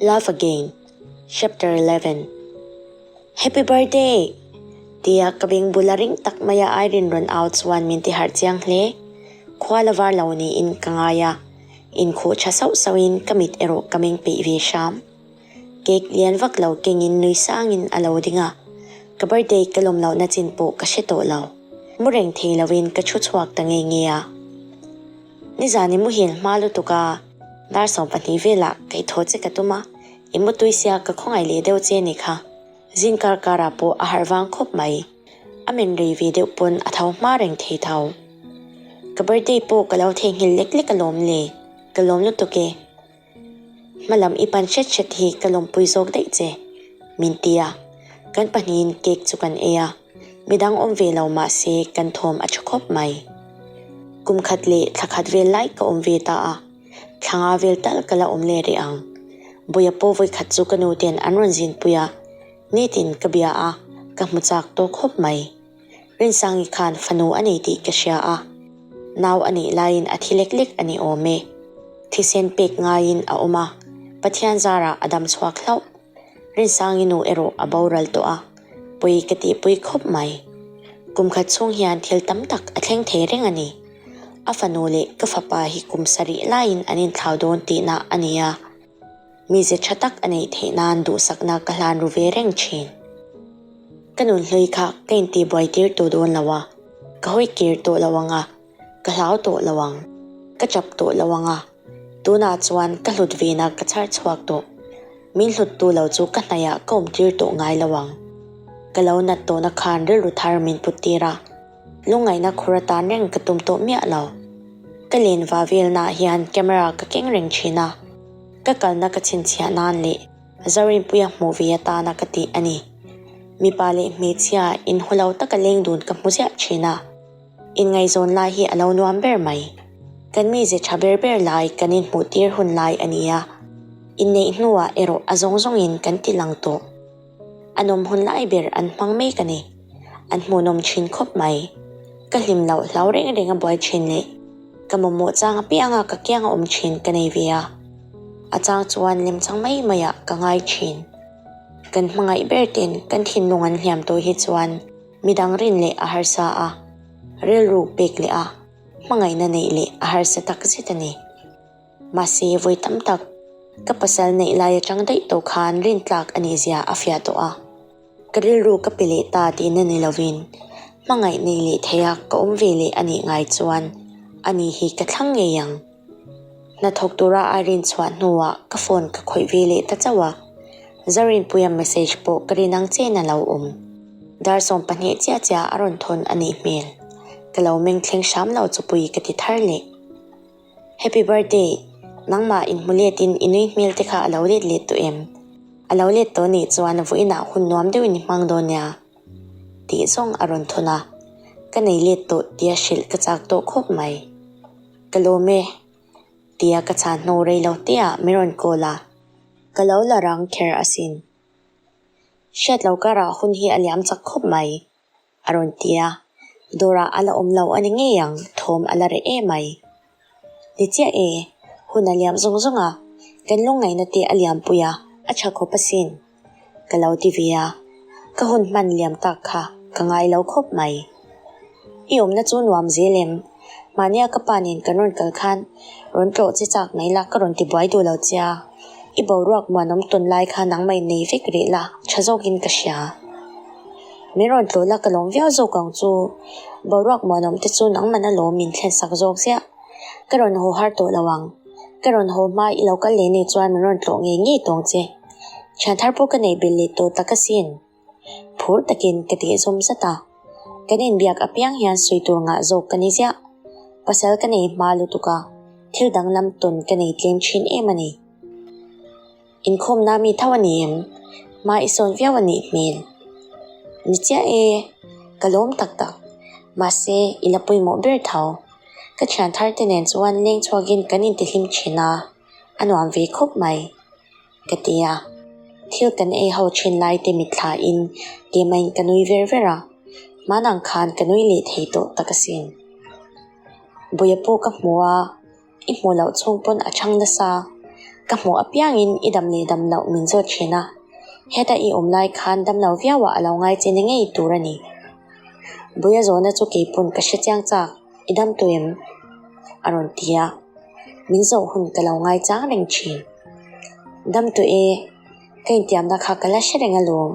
Love Again, Chapter 11 Happy Birthday! Tia ka beng bula ring tak maia Irene rawn au chuan min ti harh chiang hle. Khua la var lo niin ka ngai a, inkhuh tha sauh sauhin ka mit erawh ka meng peih ve hram. Cake lian vak lo kengin nui sangin a lo ding a, ka birthday ka lawm lohna chin pawh ka hre tawh lo. Mu reng thei loin ka thu chhuak ta nge nge a. Nizan i muhil hma lutuk a, dar 12 velah kaihthawh che ka tum a, i mutui sia ka khawngaih leh deuh che ni kha. Zing kar karah pawh a harh vang khawp mai. A men rei ve deuh pawn a tho hma reng thei tho. Ka birthday pawh ka lo theihnghilh lek lek alawm le, ka lawm lutuk e. Hmalam i pan hret hret hi ka lawmpui zawk daih che, min ti a. Kan pahnihin cake chu kan ei a, midang awm ve lo mah se kan thawm a tha khawp mai. Kum khat leh thla khat vel lai ka awm ve ta a, thla nga vel tal ka la awm leh rih ang. Bawia pawh vawikhat chu ka nu ten an rawn zinpui a, nitin ka bia a, ka hmu chak tawh khawp mai. Rinsangi khan fanu a nei tih ka hria a, nau a neih laiin a thi lek lek a ni awm e. Thisen pek ngaiin a awm a, Pathian zarah a dam chhuak hlauh. Rinsangi nu erawh a boral tawh a, pui ka tihpui khawp mai. Kum khat chhung hian thil tam tak a thleng thei reng a ni. A fanu leh ka fapa hi kum sarih laiin an inthlau dawn tihna a ni a. Mize tha tak a neih theih nan duhsakna ka hlan ru ve reng thin. Ka nun hlui kha ka intihbuai tir tawh dawn lo a, ka hawi kir tawh lo ang a, ka hlau tawh lo ang, ka chap tawh lo ang a, tunah chuan ka hlut vena ka chhar chhuak tawh. Min hlut tu lo chu ka hnaihah ka awm tir tawh ngai lo ang. Ka lo nat tawhna khan rilru thar min put tir a, lungngaihna khur atan reng ka tum tawh miah lo. Ka len va velnaah hian camera ka keng reng thin a. Ka kalna ka chhinchhiah nan leh Zorinpuia hmuh ve atana ka tih a ni. Mipa leh hmeichhia inhaw lo taka leng dun ka hmu ziah thin a, inngaihzawn lai hi a lo nuam ber mai. Kan mize tha ber ber lai kan inhmuh tir hun lai a ni a, inneih hnuah erawh a zawng zawngin kan ti lang tawh. A nawm hun lai ber an hmang mek a ni. An hmuhnawm thin khawp mai. Ka hlim loh hlau reng reng a buai thin leh ka mamawh chang apianga ka kiang a awm thin ka nei ve a. A chang chuan lemchang mai maiah ka ngai thin. Kan hmangaih ber ten kan thinlung an hliam tawh hi chuan midang rin leh a harsa a, rilru pek leh a, hmangaihna neih leh a harsa tak zet a ni. Mahse, vawi tam tak ka pasal neih lai atang daih tawh khan rintlak a nih zia a fiah tawh a. Ka rilru ka pe leh ta tihna ni lovin hmangaih nei leh theia ka awm ve leh a nih ngai chuan ani hi ka thlang ngei ang. Hnathawk tura Irene chhuah hnuah ka phone ka khawih ve leh ta chauh a, Zarinpuia message pawh ka rin ang chen a lo awm. Dar 12 chiah chiah a rawn thawn a nih hmel. Ka lo meng thleng hram lo chu pui ka ti thar leh. Happy birthday! Nangmah inhmu letin i nui hmel te kha a lo let let tawh em? A lo let tawh nih chuan vawiinah hun nuam deuhin i hmang dawn nia. Tih zawng a rawn thawn a, ka nei let tawh tia hrilh ka chak tawh khawp mai. Ka lawm e. Tia ka chhan hnu rei lo teah min rawn call a, ka lo la rang kher asin. Hriat lo karah hun hi a liam chak khawp mai. A rawn ti a, dawrah a la awm lo a ni ngei ang, thawm a la reh em mai. Ni chiah e, hun a liam zawng zawng a, kan lungngaihna te a liam pui a, a tha khawp asin. Ka lo ti ve a, ka hun hman liam tak kha ka ngai lo khawp mai. I awmna chu nuam zel em? Mahnia ka pa nen kan rawn kal khan rawn tlawh che chak mai la ka rawn ti buai duh lo che a, i boruak muanawm tawn lai kha nangmah in nei vek rih la tha zawkin ka hria. Min rawn tlawh la ka lawm viau zawk ang chu, boruak muanawm te chu nangman a lawm min thlen sak zawk ziah. Ka rawn haw har tawh lo ang, ka rawn haw hma i lo kal leh nei chuan min rawn tlawh ngei ngei tawng che. Thian thar pawh ka nei belh leh tawh tak asin. Phur takin ka tih zawm zat a, kan inbiak apiang hian sawi tur ngah zawk ka ni ziah. Pasal ka nei hma lutuk a, thil danglam tawn ka nei tlem thin em a ni. Inkhawmna mi tho a ni em? Hma i sawn viau a nih hmel. Ni chiah e, ka lawm tak tak. Mahse, i la pawimawh ber tho. Ka thian thar te nen chuan leng chhuakin kan intihlim thin a, a nuam ve khawp mai. Ka ti a, thil kan ei ho thin lai te mitthla in keimahin ka nui ver ver a, hmanang khan ka nui leh thei tawh tak asin. Buia pawh ka hmu a, i hmuh loh chhung pawn a chhang nasa. Ka hmuh apiangin i dam leh dam loh min zawt thin a, heta i awm lai khan dam lo viauah a lo ngai che ni ngei tur a ni. Buia zawhna chu keipawn ka hre chiang chak, i dam tawh em? A rawn ti a, min zawh hun ka lo ngai chang reng thin. Dam tawh e, ka intiamna kha ka la hre reng alawm.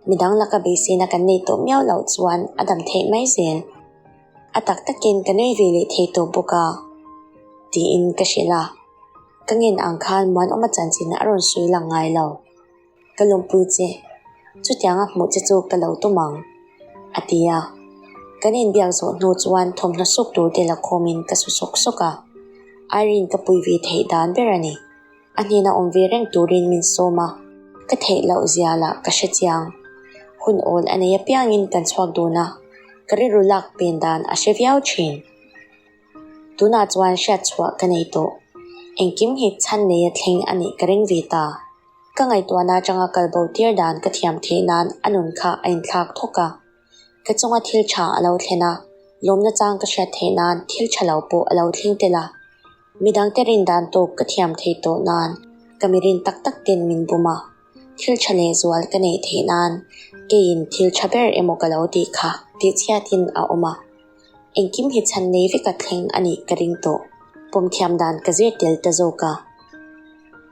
Midang laka beiseina kan nei tawh miau loh chuan a dam theih mai zel. A tak takin ka nui ve leh thei tawh bawk a, tiin ka hrilh a. Ka ngen ang khan Muanawma chanchin a rawn sawi lang ngai lo. Ka lawmpui che, chutianga hmuh che chu ka lo tum ang, a ti a. Kan inbiak zawh hnu chuan thawmhnaw suk tur te la khawmin ka su sawk sawk a. Irene ka pui ve theih dan ber a ni. A hnena awm ve reng turin min sawm a, ka theih loh zia lah ka hre chiang. Hun awl a nei apiangin kan chhuak dun a, ka rilru lak pen dan a hre viau thin. Tunah chuan hriat chhuah ka nei tawh. Engkim hi chhan neia thleng a nih ka ring ve ta. Ka ngaihtuahna atanga kal bo tir dan ka thiam theih nan a nun kha a inthlak thawk a. Ka chunga thil tha a lo thlen a, lawmna chang ka hriat theih nan thil tha lo pawh a lo thleng tel a. Midangte rin dan tawp ka thiam thei tawh nan ka mi rin tak tak ten min bum a, thil tha leh zual ka neih theih nan keiin thil tha ber emaw ka lo tih kha tihchhiatin a awm a. Engkim hi chhan nei veka thleng a nih ka ring tawh. Pawm thiam dan ka zir tel ta zawk a.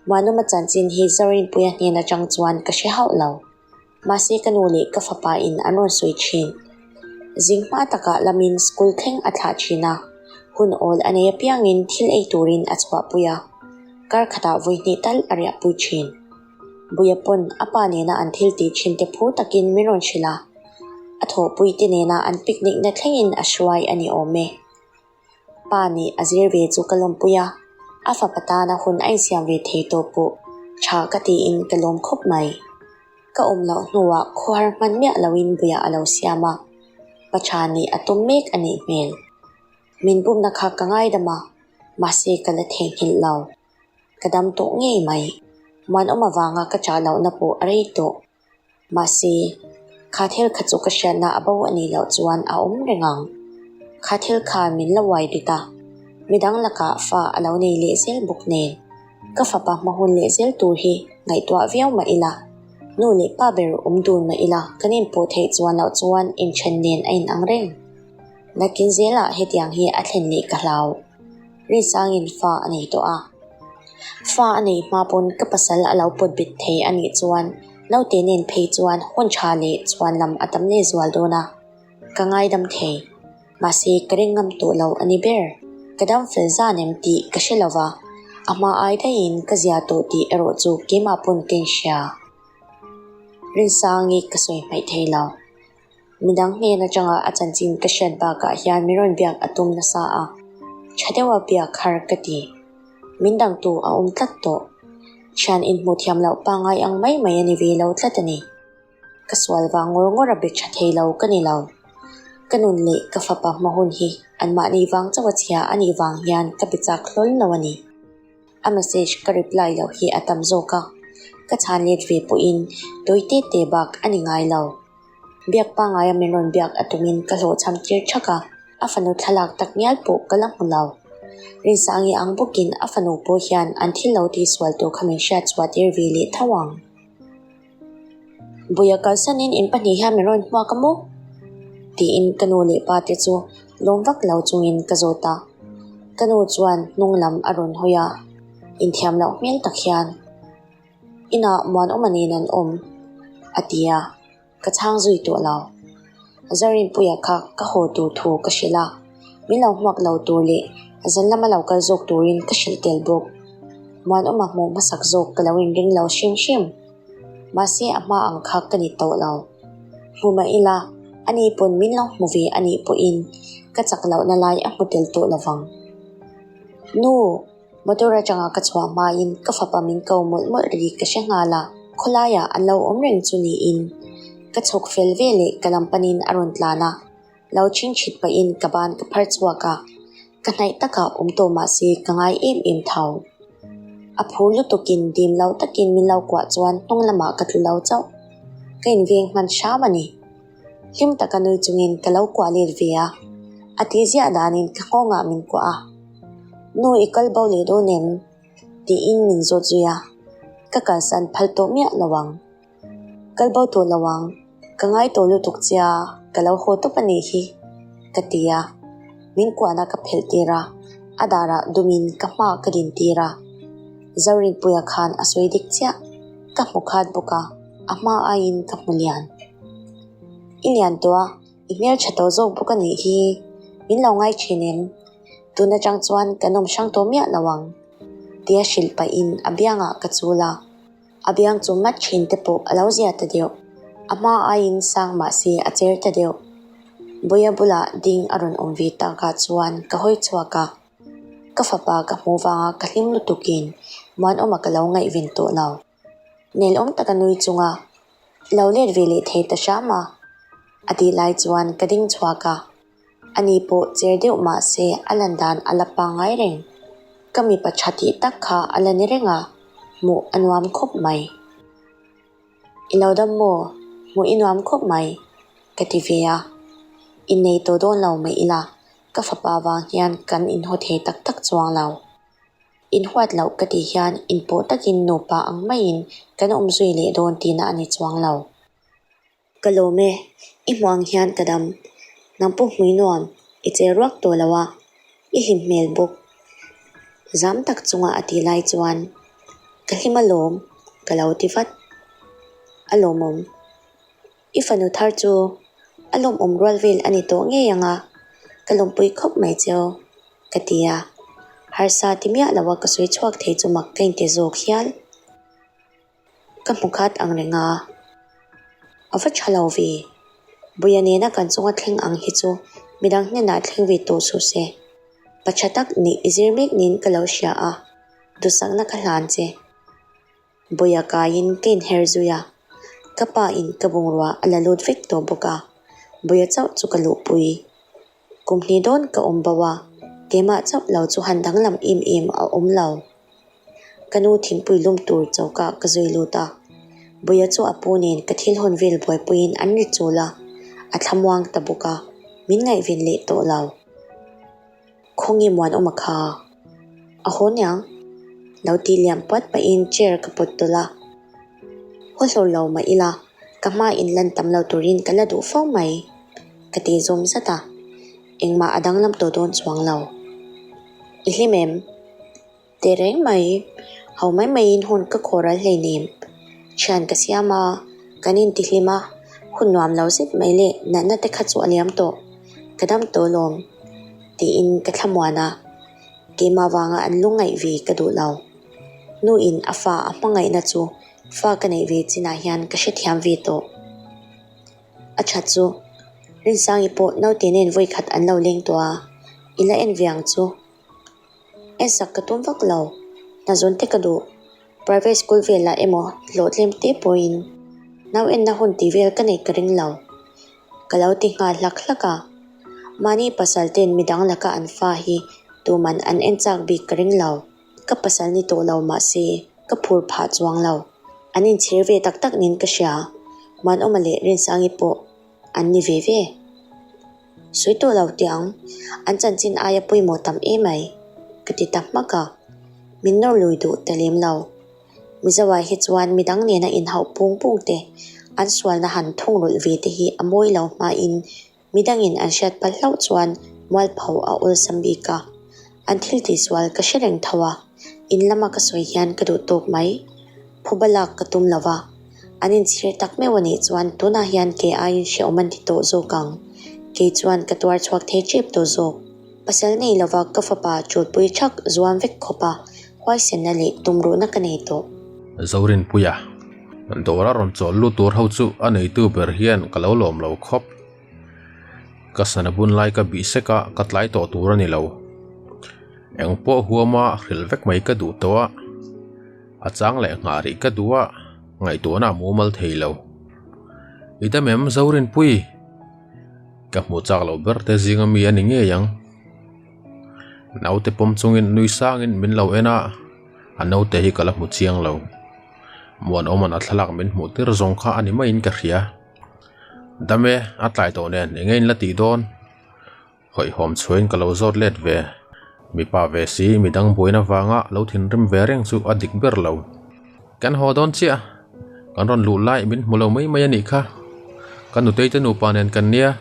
Muanawma chanchin hi Zorinpuia hnen atang chuan ka hre hauh lo. Mahse ka nu leh ka fapa in an rawn sawi thin. Zing hma takah lamin school thleng a thlah thin a, hun awl a nei apiangin thil ei turin a chhuahpui a, kar khatah vawi hnih tal a riahpui thin. Buia pawn a pa nena an thil tih thin te phur takin min rawn hrilh a, a thawhpui te nena an picnic na thlengin a hruai a ni awm e. Pa nih a zir ve chu ka lawmpui a, a fapa tana hun a insiam ve thei tawh pawh tha ka tiin ka lawm khawp mai. Ka awm loh hnuah khuar hman miah loin buiah a lo siam a, pa tha nih a tum mek a nih hmel. Min bumna kha ka ngaidam a, mahse ka la theihnghilh lo. Ka dam tawh ngei mai. Muanawm avanga ka chah lohna pawh a rei tawh. Mahse, kha thil kha chu ka hriatna a bo a nih loh chuan a awm reng ang. Kha thil khan min la uai rit a, midang lakah fa a lo nei leh zel bawk nen. Ka fapa hma hun leh zel tur hi ngaihtuah viau mah ila, nu leh pa ber awm dun mah ila kan inpawh theih chuan loh chuan inthen nen a inang reng. Nakin zelah hetiang hi a thlen leh ka hlau. Rinsangin fa a nei tawh a. Fa a nei hma pawn ka pasal a lo pawt bet thei a nih chuan naute nen phei chuan hun tha leh chhuan lam a tam leh zual dawn a. Ka ngaidam thei. Mahse ka ring ngam tawh lo a ni ber. Ka dam fel zan em tih ka hre lo va, a hma ai daihin ka zia tawh tih erawh chu keimah pawn ka inhria. Rinsangi ka sawi hmaih thei lo. Midang hnen atanga a chanchin ka hriat bakah hian min rawn biak a tum nasa a, tha deuha biak har ka ti. Min dangtu a awm tlat tawh. Thian inhmuh thiam loh pangngai ang mai mai a ni ve lo tlat a ni. Ka sual vang ngawr ngawr a be tha thei lo ka ni lo. Ka nun leh ka fapa hma hun hi anmahni vang chauh a chhia a nih vang hian ka be chak hlawl lo a ni. A message ka reply loh hi a tam zawk a, ka chhan let ve pawhin tawi te te bak a ni ngai lo. Biak pangaia min rawn biak a tumin ka hlawhchham tir thak a, a fanu thlalak tak ngial pawh ka la hmu lo. Rinsangi ang bawkin a fanu pawh hian an thil lo tihsual tur kha min hriatchhuah tir ve leh tho ang. Buia kalsanin in pahnih hian min rawn hmuak a maw? Tiin ka nu leh pa te chu lawm vak lo chungin ka zawt a. Ka nu chuan hnung lam a rawn hawi a, inthiam loh hmel tak hian, Inah Muanawma nen an awm, a ti a, ka chhang zui tawh lo. Zarinpuia kha ka haw tur thu ka hrilh a, min lo hmuak lo tur leh zan lama lo kal zawk turin ka hrilh tel bawk. Muanawma hmuh hmasak zawk ka lo inring lo hrim hrim. Mahse a hma ang kha ka ni tawh lo. Hmu mah ila, ani pawn min lo hmu ve a nih pawhin ka chak lohna lai a hmu tel tawh lovang. Nu! Motor atanga ka chhuah hmain ka fapa min ko mawlh mawlh ri ka hre nghal a, khawlaiah an lo awm reng chu niin ka chhawk fel ve leh ka lam panin a rawn tlan a, lo chhingchhit pahin ka ban ka phar chhuak a, ka hnaih takah awm tawh mah se ka ngai em em tho. A phur lutukin dim lo takin min lo kuah chuan hnung lamah ka tlu lo chauh. Ka inveng hman hram a ni. Hlim taka nui chungin ka lo kuah let ve a, a tihziah danin ka nghawngah min kuah a. Nu i kal bo leh dawn em? Tiin min zawt zui a, ka kalsan phal tawh miah lo ang. Kal bo tawh lo ang, ka ngai tawh lutuk che a, ka lo haw tawp a nih hi, ka ti a. Min kuahna ka phelh tir a, a darah dumin ka hmaah ka din tir a. Zorinpuia khan a sawi dik chiah, ka hmu khat bawk a, a hma aiin ka hmu lian. I lian tawh a, i hmeltha tawh zawk bawk a nih hi, min lo ngai thin em? Tun atang chuan kan awm hrang tawh miah lo ang, tia hrilh pahin a biangah ka chul a. A biang chu mat thin te pawh a lo zia ta deuh. A hma aiin sang mah se a cher ta deuh. Buia bulah ding a rawn awm ve takah chuan ka hawi chhuak a. Ka fapa ka hmuh vanga ka hlim lutukin Muanawma ka lo ngaihven tawh lo. Nelawm taka nui chunga lo let ve leh thei ta hram a, a tih lai chuan ka ding chhuak a. Ani pawh cher deuh mah se a lan dan a la pangngai reng. Ka mipa tha tih tak kha a la ni reng a, hmuh a nuam khawp mai. I lo dam maw? Hmuh i nuam khawp mai, ka ti ve a. Innei tawh dawn lo mai ila, ka fapa vang hian kan inhaw thei tak tak chuang lo. Inhuat loh ka tih hian inpawh takin nupa ang maiin kan awm zui leh dawn tihna a ni chuang lo. Ka lawm e, i hmuh ang hian ka dam. Nang pawh hmui nuam, i che ruak tawh lo a, i hlim hmel bawk. Zam tak chunga a tih lai chuan, Ka hlim alawm, ka lo ti vat. A lawmawm. I fanu thar chu a lawmawm rual vel a ni tawh ngei ang a, ka lawmpui khawp mai cheu, ka ti a. Harsa ti miah lo a ka sawi chhuak thei chu mak ka inti zawk hial. Ka hmu khat ang reng a, a va tha lo ve. Buia nena kan chunga thleng ang hi chu midang hnenah thleng ve tawh suh se. Pa tha tak nih i zir mek niin ka lo hria a, duhsakna ka hlan che. Buia kaiin ka inher zui a, ka pa in ka bungrua a la lut vek tawh bawk a, Buia chauh chu ka luhpui. Kum hnih dawn ka awm bo a, keimah chauh lo chu han danglam em em a awm lo. Ka nu thingpui lum tur choka ka zui lut a, Buia chu a pu nen ka thil hawn vel buaipuiin an ri chul a, a thlamuang ta bawk a, min ngaihven leh tawh lo. Khawnge Muanawma kha? A haw niang? Lo tih liam puat pahin chair ka pawt tawlh a. Haw hlawr lo mah ila, ka hma in lan tam lo turin ka la duh fo mai, ka ti zawm zat a. Engmah a danglam tawh dawn chuang lo. I hlim em? Tehreng mai, ho mai maiin hun ka khawral hleinem. Thian ka siam a, kan intihlim a, hun nuam lo zet mai leh natna te kha chu a liam tawh, ka dam tawh lawm, tiin ka thlamuan a. Keimah vanga an lungngaih ve ka duh lo. Nuin a fa a hmangaihna chu fa ka neih ve chinah hian ka hrethiam ve tawh. A that chu, Rinsangi pawh naute nen vawikhat an lo leng tawh a, i la en ve ang chu. Ensak ka tum vak lo, hna zawn te ka duh. Private school velah emaw hlawh tlem te pawhin nau enna hun tih vel ka neih ka ring lo. Ka lo ti nghal hlak hlak a, mahni pasal ten midang laka an fa hi tuman an en chak bik ka ring lo. Ka pasal ni tawh lo mahse ka phur phah chuang lo. An inchhir ve tak tak nin ka hria, Muanawma leh Rinsangi pawh an ni ve ve. Sawi tawh lo teh ang, an chanchin aia pawimawh tam emai, ka ti ta hmak a. Min nawr lui duh ta lem lo. Mizoah hi chuan midang nena inhauh pung pung te, an sualna han thungrulh ve te hi a mawi lo hmain midangin an hriat palh hlauh chuan mualpho a awlsam bik a. An thil tihsual ka hre reng tho a, in lama ka sawi hian ka duh tawk mai. Phuba lak ka tum lo va, an inchhir tak meuh a nih chuan tunah hian kei aiin hrehawm an ti tawh zawk ang. Kei chuan ka tuar chhuak thei tep tawh zawk. Pasal nei lova ka fapa chulpui thak zuam vek khawp a, huaisenna leh tumruhna ka nei tawh. Zorinpuia, Dawra rawn chawl lut tur ho chu a neitu ber hian ka lo lawm lo khawp. Ka sana bun lai ka bih sek a, ka tlai tawh tur a ni lo. Eng pawh huama hrilh vek mai ka duh tawh a, a chang leh nghah rih ka duh a, ngaihtuahna a mumal thei lo. I dam em Zorinpui? Ka hmuh chak loh ber te zinga mi a ni ngei ang. Naute pawm chungin nui sangin min lo en a, a naute hi ka la hmu chiang lo. Muanawma'n a thlalak min hmuh tir zawng kha a ni maiin ka hria. Dam e, a tlai tawh nen eng nge in la tih dawn? Hawihhawm chhuahin ka lo zawt let ve. Mipa ve si midang buaina vanga lo thinrim ve reng chu a dik ber lo. Kan haw dawn chiah, kan rawn luh lai min hmu lo mai mai a nih kha. Ka nutei te nupa nen kan nia,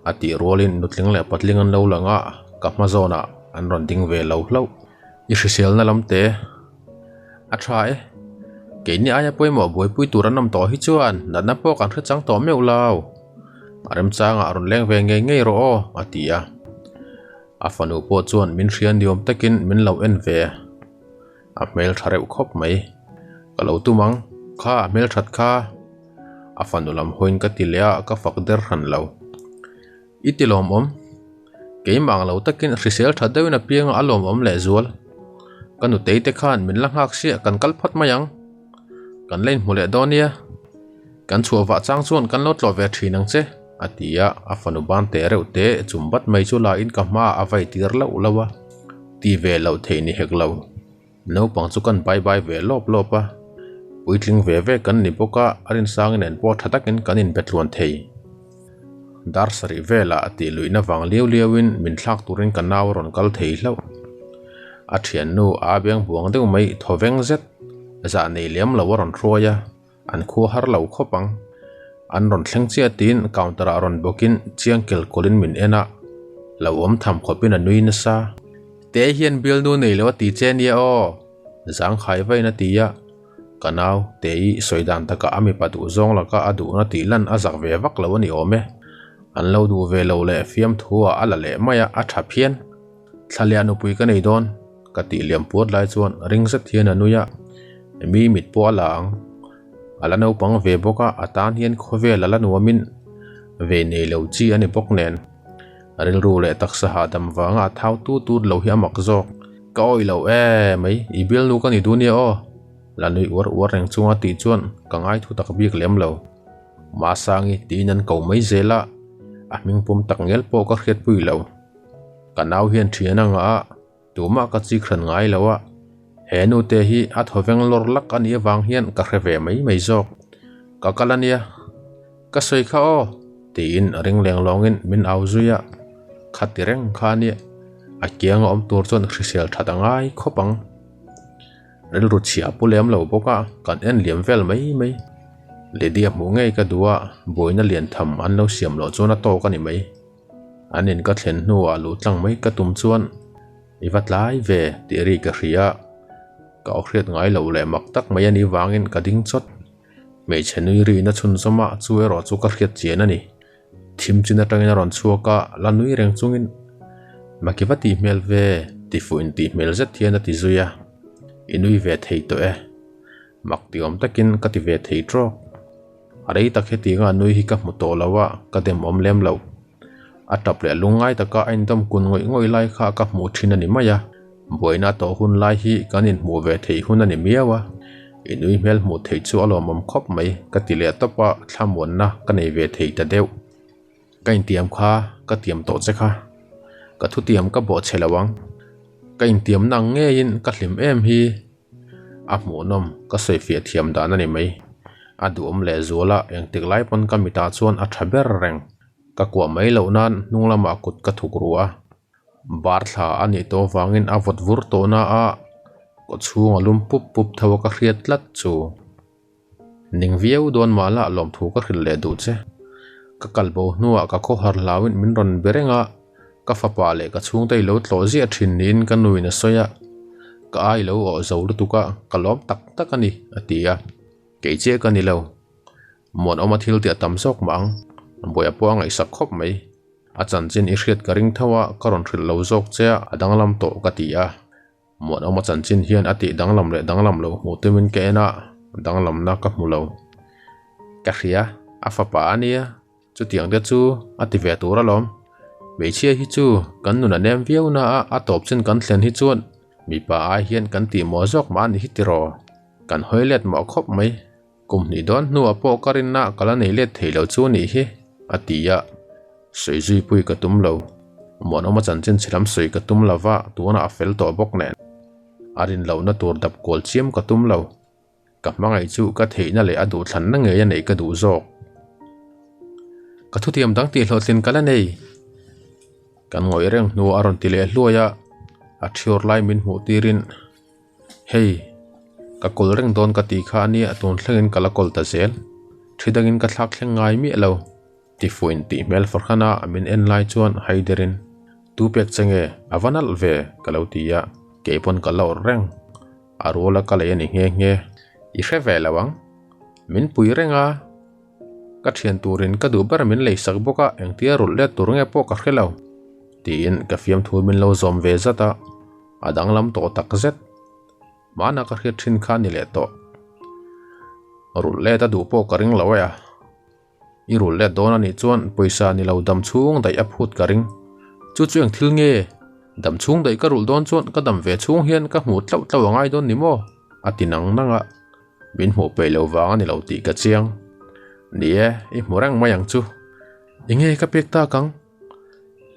a tih rualin nutling leh patling an lo lang a, ka hma zawnah an rawn ding ve lo hlauh. I hriselna lam te a tha e. Keini aia pawimawh buaipui tur an awm tawh hi chuan natna pawh kan hre chang tawh meuh lo. A remchangah rawn leng ve ngei ngei rawh aw, a ti a. A fanu pawh chuan min hria niawm takin min lo en ve. A hmel tha reuh khawp mai. Ka lo tum ang, kha a hmel that kha. A fanu lam hawiin ka ti leh a, ka fak der hran lo. I ti lawmawm. Keimah ang lo takin hrisel tha deuhin a pianga a lawmawm leh zual. Ka nutei te khan min la nghak sia kan kal phawt mai ang. Kan la inhmu leh dawn nia. Kan chhuah vah chang chuan kan lo tlawh ve thin ang che, a ti a, a fanu ban te reuh te chum bat mai chu la in ka hmaah a vai tir lauh lauh a. Ti ve loh theih ni hek lo. Naupang chu kan bai bai ve lawp lawp a, puitling ve ve kan ni bawk a, a rinsang nen pawh tha takin kan inbe tluan thei. Dar sarih velah tih luihna vang liau liauin min thlak turin ka nau a rawn kal thei hlauh. A thiannu a beng buang deuh mai thawveng zet, zah nei lem lo a rawn hruai a. An khua har lo khawp ang. An rawn thleng chiah tiin counter ah rawn bawkin chiang kel kawlin min en a, lo awm tham khawpin a nui nasa. Te hian bialnu nei lo a ti che nia aw, zangkhai vain a ti a. Ka nau, Te i sawi dan takah a mipa duh zawng laka a duhna tih lan a zak ve vak lo a ni awm e. An lo duh ve lo leh fiamthu ah a la leh mai a, a tha phian. Thlaleh nupui ka nei dawn, ka tih liam puat lai chuan ring zet hian a nui a, mi mit pawh a la ang. A la naupang ve bawk a, a tan hian khawvel a la nuamin ve nei lo chi a ni bawk nen. Rilru leh taksa hahdam vanga a thau tut tut lo hi a mak zawk. Ka awih lo e mai, i bialnu ka ni duh nia aw, la nui uar uar reng chunga tih chuan ka ngai thu tak bik lem lo. Masangi tiin an ko mai zel a, a hming pum tak ngial pawh ka hriatpui lo. Ka nau hian thian a ngah a, tumah ka chik hran ngai lo a, he nu te hi a thawveng lawr lak a nih avang hian ka hre ve mai mai zawk. Ka kal a nia, ka sawi kha aw, tiin ring leng lawngin min au zui a, khati reng kha a nia, a kianga awm tur chuan hrisel that a ngai khawp ang. Rilru chhia a pu lem lo bawk a, kan en liam vel mai mai. Lydia hmuh ngei ka duh a, buaina lian tham an lo siam loh chuan a tawk a ni mai. An in ka thlen hnuah luh tlang mai ka tum chuan i va tlai ve tih ri ka hria a, ka aw hriat ngai loh leh mak tak mai a nih vangin ka ding chawt. Hmeichhe nui riin a chhunzawm a, chu erawh chu ka hriat chian a ni. Thim chin atangin a rawn chhuak a, la nui reng chungin Maki va tih hmel ve ti fuh in tih hmel zet hian a ti zui a, i nui ve thei tawh e. Mak ti awm takin ka ti ve thei trawk. A rei tak hetianga a nui hi ka hmu tawh lo a, ka dem awm lem lo. A tap leh lungngai taka a indawm kun ngawih ngawih lai kha ka hmuh thin a ni mai a, buaina a tawh hun lai hi kan inhmuh ve theih hun a ni miau a, i nui hmel hmuh theih chu a lawmawm khawp mai ka ti leh tawp a, thlamuanna ka nei ve thei ta deuh. Ka intiam kha ka tiam tawh che kha, ka thutiam ka bawh chhe lo ang, ka intiamna ang ngeiin ka hlim em hi. A hmuhnawm ka sawifiah thiam dan a ni mai. A duhawm leh zual a, engtik lai pawn ka mitah chuan a tha ber reng. Ka kuah mai loh nan hnung lamah kut ka thuk ru a. Bar thla a nih tawh avangin a vawt vur tawh na a, kaw chhung a lum pup pup tho a ka hriat tlat chu. Ning viau dawn mah la lawmthu ka hrilh leh duh che. Ka kal bo hnuah ka khawhar hlauin min rawn be reng a, ka fapa leh ka chhungte i lo tlawh ziah thin niin ka nuin a sawi a, ka ai lo awh zo lutuk a, ka lawm tak tak a ni, a ti a. Kei chiah ka ni lo. Muanawma thil tih a tam zawk mah ang, buai a pawh a ngaihsak khawp mai. A chanchin i hriat ka ring tho a, ka rawn hrilh lo zawk che a, a danglam tawh ka ti a. Muanawma chanchin hian a tih danglam leh danglam lo hmuh tumin ka en a, danglamna ka hmu lo. Ka hria, a fapa a nia, chutiang te chu a ti ve tur alawm. Hmeichhia hi chu kan nun a nem viau na a, a tawp chin kan thlen hi chuan mipa ai hian kan tih maw zawk mah a ni hi tiraw. Kan hawi let mawh khawp mai. Kum hnih dawn hnuah pawh ka rinna ka la nei let thei lo chu a nih hi, a ti a. Sawi zui pui ka tum lo. Muanawma chanchin chhe lam sawi ka tum lo va, tunah a fel tawh bawk nen. A rin lohna tur dap kual chiam ka tum lo. Ka hmangaih chu ka theihna leh a duhthlanna ngei a neih ka duh zawk. Ka thutiam dang tih hlawhtlin ka la nei. Kan ngawih reng hnuah a rawn ti leh hluai a. A thiawr lai min hmuh tirin, Hei, ka kawl reng dawn ka tih kha ania tun thlengin ka la kawl ta zel. Thi dangin ka thlak thleng ngai miah lo. Tifuin tih hmel farhana min en lai chuan haiderin, Tu pek che nge? A va nalh ve, ka lo ti a, kei pawn ka la awrh reng. A ruala ka lei a ni nghe nghe. I hre ve lo ang. Min pui reng a. Ka thian turin ka duh ber min lei sak bawk a, engtia rulh let tur nge pawh ka hre lo. Tiin ka fiamthu min lo zawm ve zat a, a danglam tawh tak zet. Hmana ka hriat thin kha a ni leh tawh. Rulh let a duh pawh ka ring lo e a. I rulh let dawn a nih chuan pawisa ni lo dam chhung daih a phut ka ring. Chu chu eng thil nge? Dam chhung daih ka rulh dawn chuan ka dam ve chhung hian ka hmuh tlauh tlauh a ngai dawn ni maw? A ti nang nang a. Min hmuh peih lo vang a ni lo tih ka chiang. Ni e, i hmu reng mai ang chu. Enge ka pek tak ang?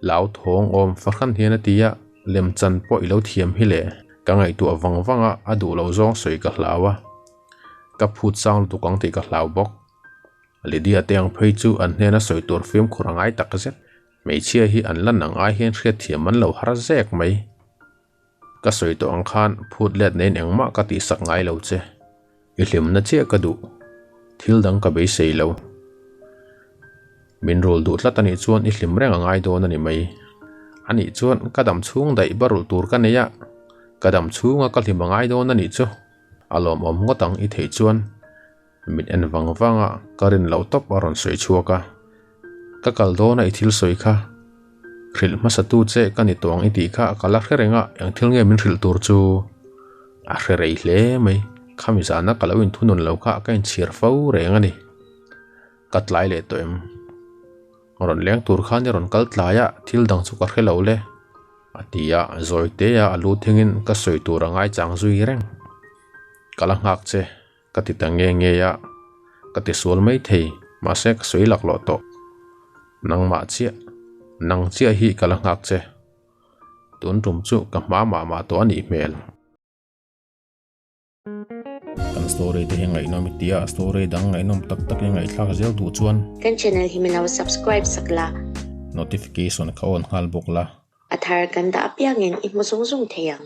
Lau thawng awm fahran hian a ti a, lemchan pawh i lo thiam hi le. Ka ngaihtuah vang vang a, a duh lo zawng sawi ka hlau a. Ka phut sang lutuk ang tih ka hlau bawk. Lydia te ang phei chu an hnena sawi tur fimkhur a ngai tak zet. Hmeichhia hi an lan ang ai hian hriatthiam an lo har zek mai. Ka sawi tawh ang khan phut let neiin engmah ka tihsak ngai lo che. I hlimna chiah ka duh. Thil dang ka beisei lo. Min rul duh tlat anih chuan i hlim reng a ngai dawn a ni mai. Anih chuan ka dam chhung daih ba rulh tur ka nei a, ka dam chhunga ka hlim a ngai dawn anih chu. A lawmawm ngawt ang i theih chuan. Min en vang vang a, ka rin loh tawp a rawn sawi chhuak a. Ka kal dawn a i thil sawi kha. Hrilh hmasa tu che ka ni tawng i tih kha ka la hre reng a, eng thil nge min hrilh tur chu? A hre rei hle mai, khami zana ka lo inthunun lo kha ka inchhir fo reng a ni. Ka tlai leh tawh em? Rawn leng tur khan i rawn kal tlai a, thil dang chu ka hre lo le, a ti a, zawi te a a lu thingin ka sawi tur a ngaichang zui reng. Ka la nghak che. Ka ti ta nge nge a, ka ti sual mai thei, mahse ka sawi laklawh tawh. Nangmah chiah, nang chiah hi ka la nghak che. Tun tum chu ka hma mah mah tawh a nih hmel. Kan story te hi ngaihnawm i tia, story dang ngaihnawm tak tak i ngaihthlak zel duh chuan. Kan channel hi min lo subscribe sak la. Notification kha on nghal bawk la. A thar kan dah apiangin i hmu zung zung thei ang.